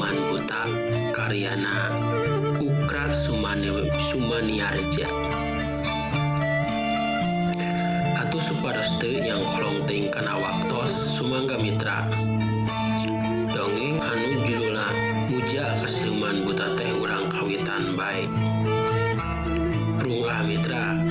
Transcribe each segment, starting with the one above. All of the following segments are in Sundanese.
Siluman Buta karyana Ukra Sumaniarja. Atuh supados teu nyangkolong teuing kana waktos sumangga mitra. Dongeng anu judulna Muja ka Siluman Buta teh urang kawitan bae. Prunglah mitra.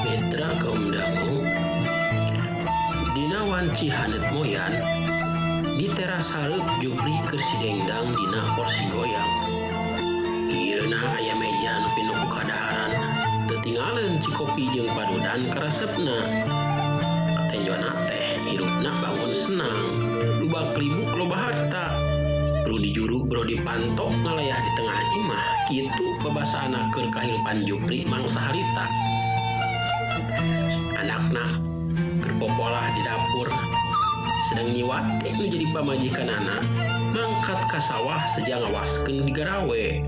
Mitra kaum dangu, dina wanci haneut moyan, di teras hareup Jupri keur sidengdang dina porsi goyang. Ireuna aya meja anu pinuh ku kadaharan, teu tingaleun cikopi jeung padudan karesepna. Katenjona teh hirupna bangun senang, lubak libuk loba harta. Bro dijuru bro dipantok ngalayah di tengah imah, kitu babasaana keur kahirupan Jupri mangsa harita. Anakna keur popolah di dapur, sedang nyiwat nu jadi pamajikanana mangkat ka sawah seja ngawaskeun digarawe.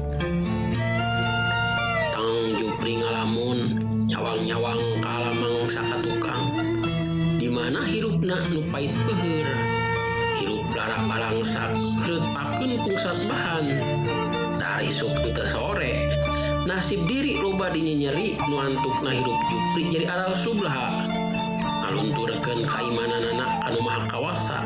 Tang Jupri ngalamun nyawang-nyawang ka alamang sakatukang, di mana hirupna nu pait peuheur. Hirup lara balangsak reutakeun pungsat bahan. Dari isuk teu sore, nasib diri loba dinyenyeri nu antukna hirup Jupri jadi aral sublaha. Ngalunturkeun kaimananana anu maha kawasa.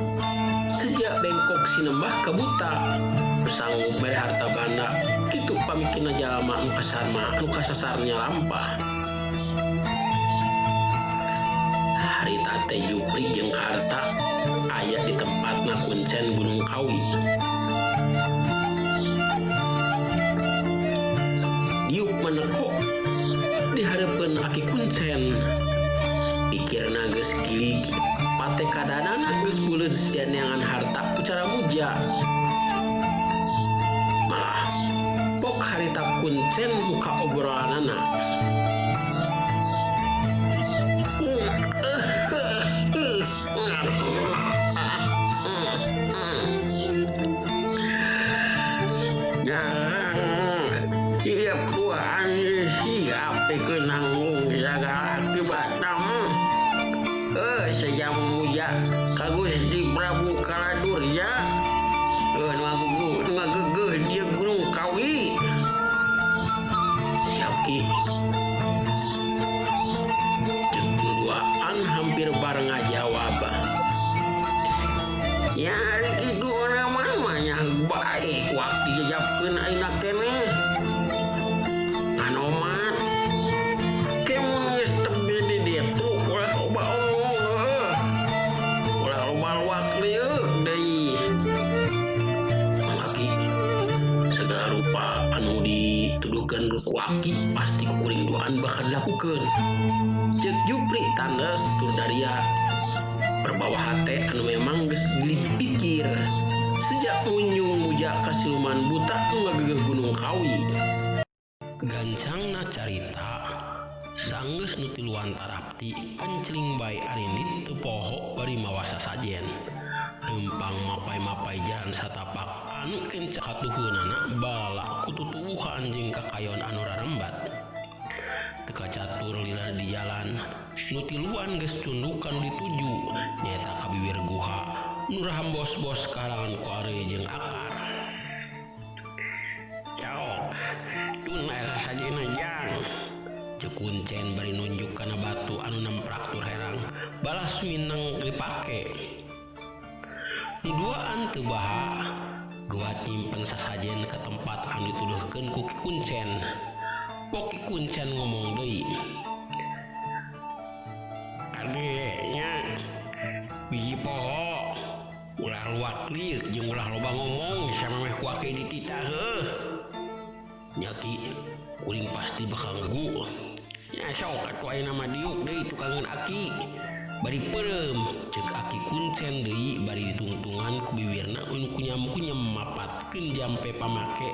Sejak bengkok sinembah ka buta, nu sanggup mere harta banda, kitu pamikirna jalma nu kasarma nu kasasarnya lampah. Harita teh Jupri jeung Karta aya di tempatna kuncen Gunung Kawi. Diuk menekok di hareupeun aki kuncen. Pikirna geus gilig, patekadanana geus buleud neangan harta ku cara muja. Malah pok harita kuncen muka obrolanana. Siap duaan siap pikeun nanggung sagala akibatna mah. Sejam muja ka Gusti Prabu Kaladurya. Nu ngagegeuh dieu Gunung Kawi. Siap ki. Ceuk nu duaan hampir bareng ngajawab. Ya ari kitu mah nya bae waktu jajabkeun ayeuna keneh. Anomat kemun geus tebi di ditu ulah loba omong heuh. Ulah loba luak liuk deui. Mang Aki, segala rupa anu dituduhkeun ku Aki pasti ku kuring duaan bakal dilakukeun. Ceuk Jupri tandes tur daria berbawa hate anu memang geus dipikir sejak munyung muja ka siluman buta nu ngagegeuh Gunung Kawi. Gancangna carita sanggeus nu tiluan tarapti kencling bae arindit teu poho bari mawa sasajen. Leumpang mapai-mapai jalan satapak anu kencak katuhunana bala ku tutuwuhan jeung kakayon anu rarembat. Teu kacatur lila di jalan nu tiluan geus cunduk ka nu dituju nyaeta ka bibir guha nu rahambos-bos kahalangan ku are jeung akar. Caok, tunai sajena jang. Ceuk kuncen bari nunjuk kana batu anu nemprak tur herang balas mineng dipake. Nu duaan teu baha geuat nyimpen sasajen ka tempat anu dituduhkeun ku Ki Kuncen. Pok Ki Kuncen ngomong deui. Adeknya biji poho ulah luak liuk jeung ulah loba ngomong samemeh ku aki dititah heuh. Nya Ki, kuring pasti bakal ngegu. Nya sok atuh ayeuna mah diuk deui tukangeun aki. Bari peureum ceuk aki kuncen deui bari ditungtungan ku biwirna anu kunyam-kunyam mapatkeun jampe pamake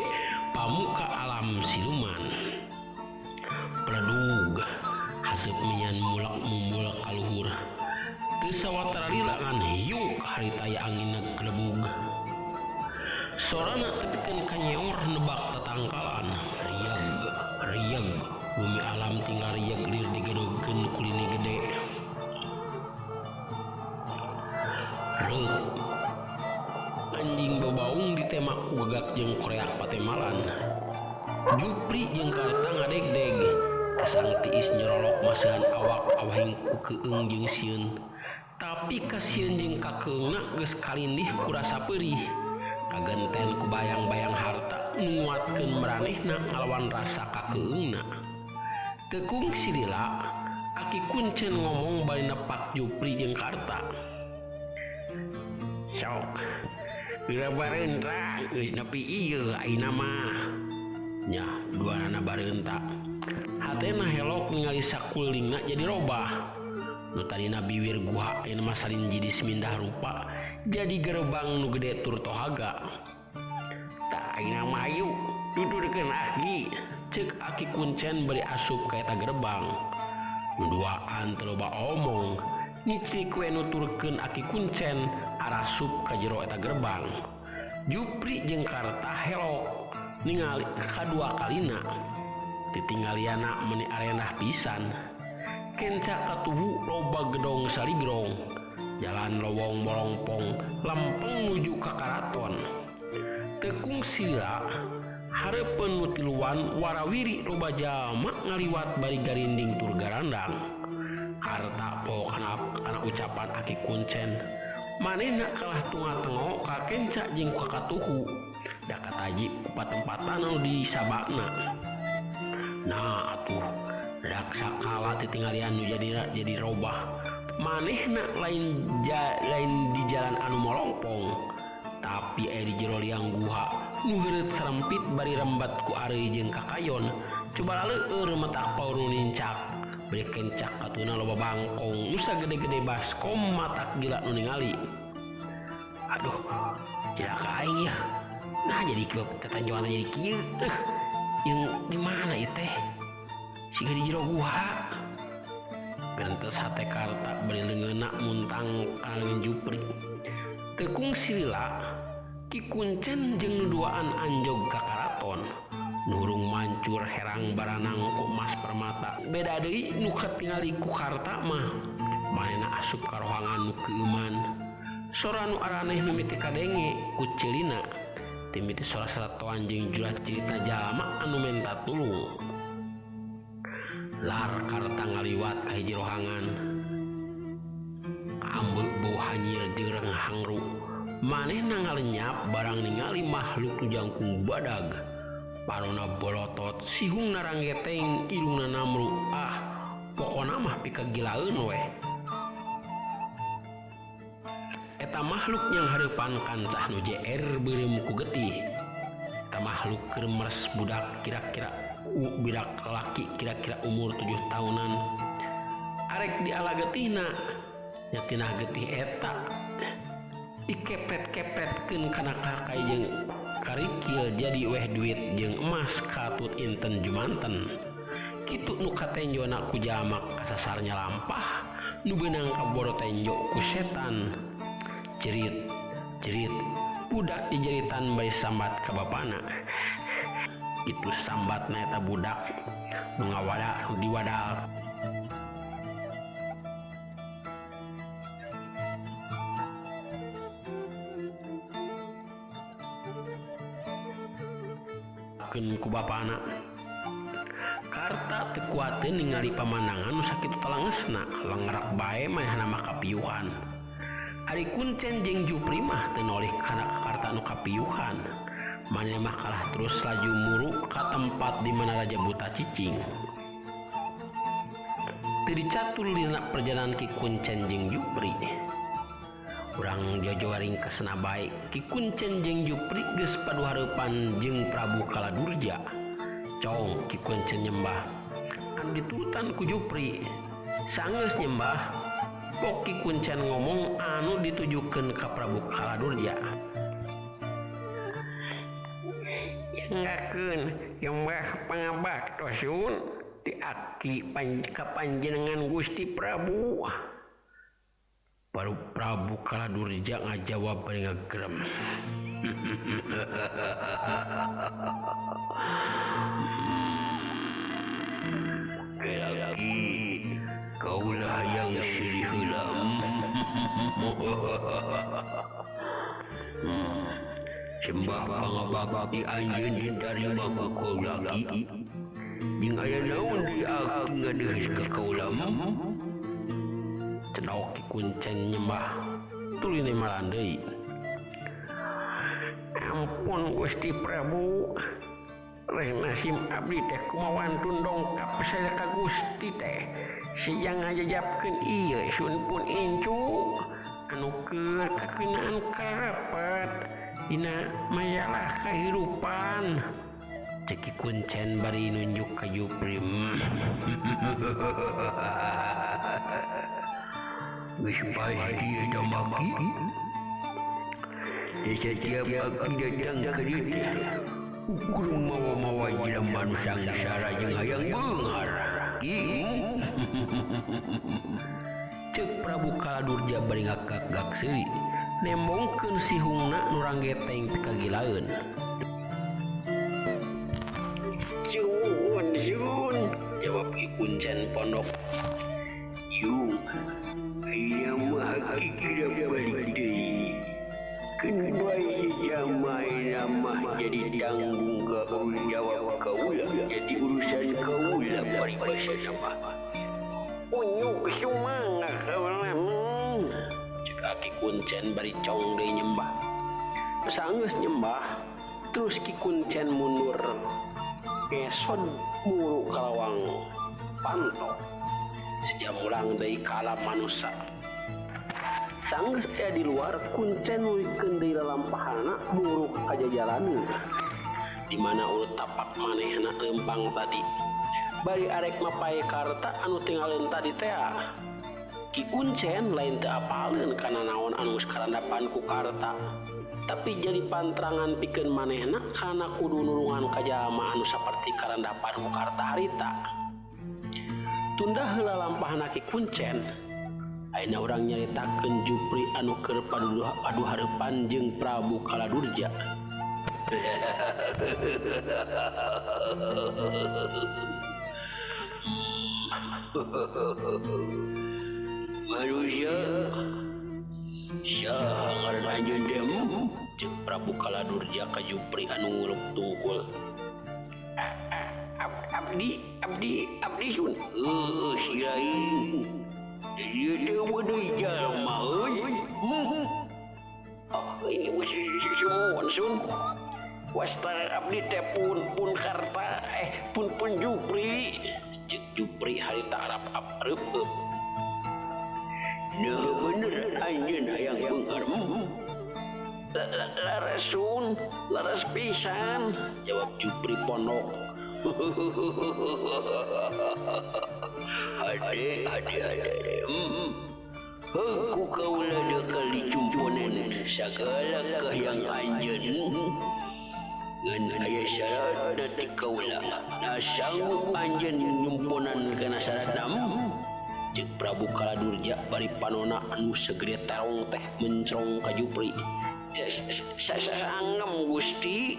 siluman. Pledug haseup menyan mulak mumulak ka luhur. Teu sawatara lila ngan hiuk harita aya anginna gelebug. Sorana tepikeun ka nyeor nebak tatangkalan. Rieg rieg bumi alam tinggal rieg lir digedogkeun ku lini gede. Reuk anjing babaung ditemak ku gagak jeung koreak patemalan. Jupri jeung Karta ngadegdeg. Kesang tiis nyerolok masihan awak awahing ku keung jeung sieun. Tapi kasieun jeung kakeungna geus kalindih ku rasa peurih. Kagenten ku bayang-bayang harta nu nguatkeun maranehna ngalawan rasa kakeungna. Teu kungsi lila, Aki Kuncen ngomong bari nepak Jupri jeung Karta. Sok, geura bareunta geus nepi ieu ayeuna mah. Nya duanana bareunta. Hatena helok ningali sakulilingna jadi robah. Nu tadina biwir guha ayeuna mah salin jidis mindah rupa jadi gerbang nu gede tur tohaga. Tah ayeuna mah ayu dudurkeun aki. Ceuk Aki Kuncen bari asup ka eta gerbang. Nu duaan teu loba omong, ngicik we nuturkeun Aki Kuncen arasup ka jero eta gerbang. Jupri jeung Karta helok ningali kadua kalina. Titinggaliana meuni arendah pisan. Kenca katuhu loba gedong saligrong. Jalan lowong molongpong lempeng nuju ka karaton. Teu kungsi lila hareupeun nu tiluan warawiri loba jalma ngaliwat bari garinding tur garandang. Karta poho kana ucapan Aki Kuncen. Manehna kalah tunga-tengo ka kenca jeung ka katuhu. Da kataji ku patempatan anu disabakna. Nah atuh raksakala titinggalian nu jadi robah. Manehna lain di jalan anu molongpong, tapi aya di jero liang guha nu heureut sarempit bari rembat ku areuy jeung kakayon. Coba laleueur matak paur nu nincak. Bari kencak katuna loba bangkong nu sagede-gede baskom matak gila nu ningali. Aduh, cilaka aing ya. Nah jadi kieu tatanjoan jadi kieu. Yang di mana ieu teh? Siga di jero guha. Gentes hate Karta bari leungeunna muntang kana leungeun Jupri. Teu kungsi lila, Ki Kuncen jeung nu duaan anjog ka karaton. Nurung mancur herang baranang ku emas permata. Beda deui nu katingali ku Karta mah. Manehna asup ka rohangan nu keueuman. Sora nu araneh mimiti kadenge ku ceulina. Timiti sora saratoan jeung jurat cerita jalma anu menta tulung. Lar Karta ngaliwat ka hiji rohangan. Kaambeuk bau hanyir jeung renghangru. Manehna ngalenyap barang ningali makhluk nu jangkung badag. Parona bolotot, sihungna ranggeteng, irungna namru. Ah, pokona mah pikagilaeun weh. Eta makhluk yang hareupan kancah nu jeer beureum ku getih. Eta makhluk keur meres budak kira-kira budak laki kira-kira umur 7 tahunan. Arek diala getihna, nya tina getih eta dikepret-kepretkeun kana kakai jeung karikil jadi weh duit jeung emas katut inten jumanten. Kitu nu katenjona ku jalma kasasarnya lampah nu beunang kaboro tenjo ku setan. Jerit jerit budak dijeritan bari sambat ka bapana. Kitu sambatna eta budak nu ngawada nu diwadal. Keun ku bapana. Karta teu kuateun ningali pamandangan nu sakitu talangesna, lengerak bae manehna mah kapiuhan. Ari Kuncen jeung Jupri mah teu nolih kana Karta nu kapiuhan. Manehna mah kalah terus laju muru ka tempat di mana Raja Buta cicing. Teu dicatur dina perjalanan Ki Kuncen jeung Jupri. Urang jojo ringkesna bae, Ki Kuncen jeung Jupri geus padu hareupan jeung Prabu Kaladurja. Cong Ki Kuncen nyembah, anu diturutan ku Jupri. Sanggeus nyembah, pok Ki Kuncen ngomong anu ditujukeun ka Prabu Kaladurja. Yang Manggakeun nyembah pangabaktos sun ti aki ka panjenengan Gusti Prabu. Baru Prabu Kaladurja ngajawab bari ngagerem. Lagi kaulah yang sirih heula. Sembah pangabakti anjeun ditarima ku kaula ki. Jeung aya naon deui aki ngadeheus ka kaula? Cedok Ki Kuncen nyembah tuluy nemalan deui. Ampun Gusti Prabu, reh nasim abdi teh kumaha wantun dongkap saya ka Gusti teh. Sejang ngajajapkeun ieu sun pun incu anu keur kakenaan karapat dina majalah kahirupan. Cek Ki Kuncen bari nunjuk ka Jupri. Geus pasti eta mah Ki. Di setiap aki datang ka dieu teh ukur mawa-mawa jelema nu sangsara jeung hayang beunghar. Ki. Ceuk Prabu Kaladurja bari ngakak-gak seuri nembongkeun sihungna nu ranggeteng pikagilaeun. Sun sun, jawab Ki Kuncen pondok. Yu, aya mah aki tidak balik deui. Keun bae jamaah mah jadi tanggung jawab kaula, jadi urusan kaula paribasa mah. Unyuk sumangga kaula. Cek Aki Kuncen bari cong deui nyembah. Sanggeus nyembah, terus Ki Kuncen mundur. Ngesod muru kalawang panto. Sejam ulang deui ka alam manusa. Sanggeus aya di luar, Kuncen nuluykeun deui lalampahana muru ka jajalaneun. Di mana urut tapak manehna leumpang tadi. Bari arek mapae karta anu tinggaleun tadi tea. Ki Kuncen lain teu apaleun kana naon anu geus karandapan ku karta. Tapi jadi pantrangan pikeun manehna kana kudu nulungan ka jalma anu saperti karandapan ku karta harita. Tunda heula lampahna Ki Kuncen. Ayeuna urang nyaritakeun Jupri anu keur padu hareupan jeung Prabu Kaladurja. Manusia saha ngaran anjeun teh? Ceuk Prabu Kaladurja ka Jupri anu nguluk tungkul. Abdi abdi abdi sun. Heueuh si lain. Ieu teh deui jalma euy. Oh, ini sumun sun. Wasta abdi teh pun karta pun Jupri. Ceuk Jupri harita arap-ap reup-eup. Nah bener anjeun hayang beunghar. Laras sun, laras pisan, jawab Jupri pondok. Hade hade hade. Ku kaula deukal dicumponan sagala kahayang anjeun. Ngan aya syarat ti kaula. Nah sanggup anjeun nyumponan kana syaratna. Ceuk Prabu Kaladurja bari panona anu segede terong teh mencrong ka Jupri. Sanggem Gusti.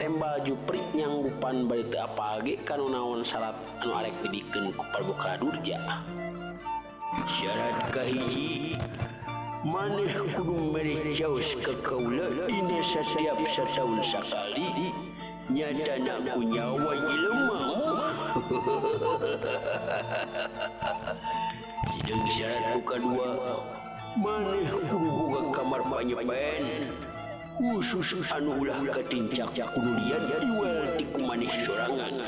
Tembal Jupri nyanggupan bari teu apal ge kanu naon syarat anu arek dibikeun ku Prabu Kaladurja. Syarat kahiji, maneh kudu mere caos ka kaula dina satiap sataun sakali nyatana ku nyawa jelema. Sidang syarat nu kadua, maneh kudu boga kamar panyepen khusus anu ulah katincak kudu lian iwal ti ku maneh sorangan.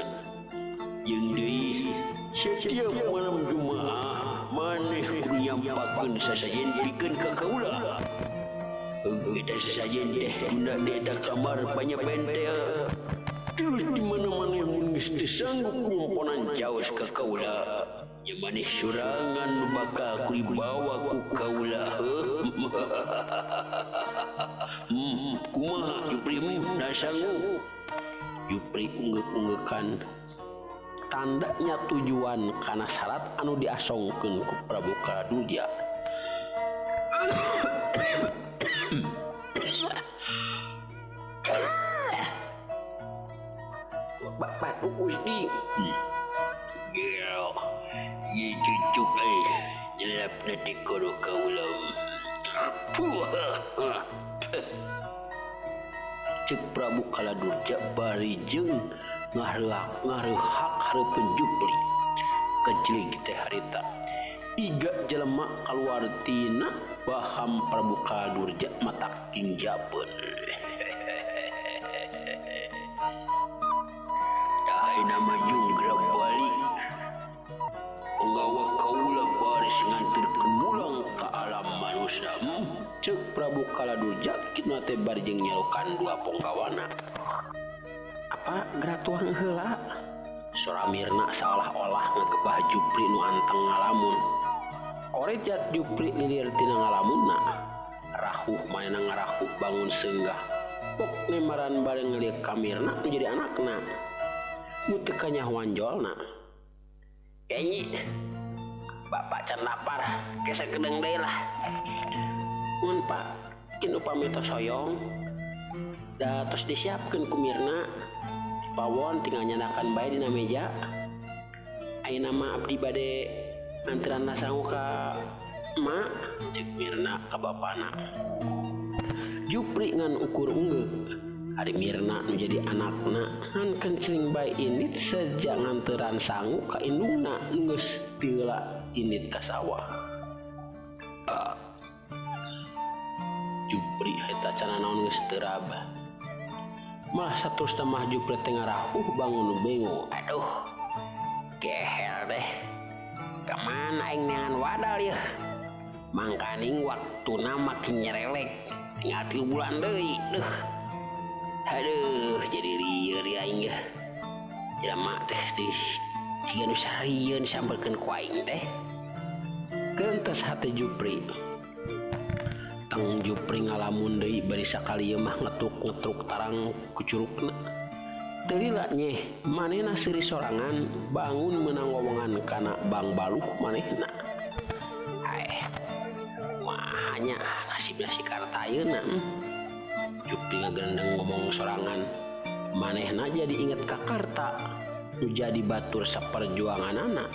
Jeung deui setiap malam Jumaah maneh kudu nyampakeun sasajen pikeun ka kaula. Eta sasajen teh tunda di eta kamar panyepen teh. Terus di mana-mana mun geus teu sanggup nyumponan caos ka kaula, nya maneh sorangan nu bakal ku dibawa ku kaula. Kumaha Jupri nah sanggup? Jupri unggeuk-unggeukan tandanya tujuan kana syarat anu diasongkeun ku Prabu Kaladurja. Bapak Gusti. Gel. Ye cucuk euy. Nyelapna ti koro kaula. Cek Prabu Kaladurja bari jeung ngahreuhak hareupeun Jupri. Kejlig teh harita. Iga jelema kaluar tina baham Prabu Kaladurja matak tingjapeun. Ayeuna mah junggrab balik. Penggawa kaula baris nganterkeun mulang ka alam manusia. Cek Prabu Kaladurja kituna teh bari jeung nyalukan dua ponggawana. Apa geratuang heula? Sora Mirna saolah-olah ngegebah Jupri nu anteng ngalamun. Korejat Jupri lilir tina ngalamunna. Rahuh manehna ngarahuh bangun seunggah. Pok nemaran bareng ngeliuk ka Mirna nu jadi anakna. Nu teu kanyahoan jolna. Kenyi, bapak can lapar, gesek kedeng deui lah. Mun Pak, kin upami tos hoyong, da tos disiapkeun ku Mirna. Pawon tinggal nyandakan bae dina meja. Ayeuna mah abdi bade nganteran sangu ka emak, cek Mirna ka bapana. Jupri ngan ukur unggeuk. Ari Mirna nu jadi anakna ngan kencling bae indit sejak nganteran sangu ka indungna nu geus teu indit ka sawah. Jupri eta cana naon geus teu rabah. Malah saterusna mah Jupri teh ngarahuh bangun bengo. Aduh, gehel deh. Kamana aing neangan wadal yeuh? Mangkaning waktuna makin nyerelek. Tinggal 3 bulan deui. Duh. Aduh, jadi lieur aing yeuh. Jelema teh siga nu sarieun disamperkeun ku aing teh. Keuntes hate Jupri. Tang Jupri ngalamun deui bari sakali ieu mah ngetruk-ngetruk tarang ku curugna. Teu lila nyeh, manehna seuri sorangan bangun meunang wowongan kana bangbaluh manehna. Aeh, kumaha nya nasibna si Karta ayeuna. Jupri ngagendeng ngomong sorangan. Manehna jadi inget ka Karta nu jadi batur saperjuanganana.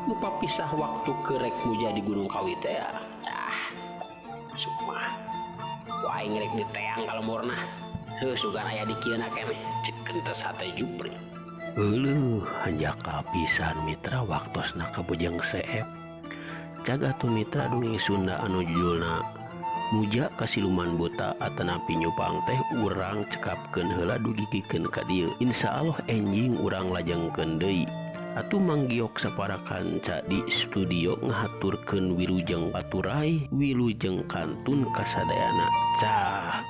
Nu papisah waktu kerek muja di Gunung Kawi teh. Ah, sumah. Wah, aing rek diteang ka lemurna. Heuh, sugan aya di kieuna keneh. Cek kentes hate Jupri. Euleuh, hanjakal pisan mitra waktosna ka Bujang Seep. Cag atuh mitra dongeng Sunda anu judulna Muja ka Siluman Buta atanapi Nyupang teh urang cekapkeun heula dugikeun ka dieu. Insyaallah enjing urang lajengkeun deui. Atuh manggiok sapara kanca di studio ngahaturkeun wilujeng paturay, wilujeng kantun kasadayana. Cah.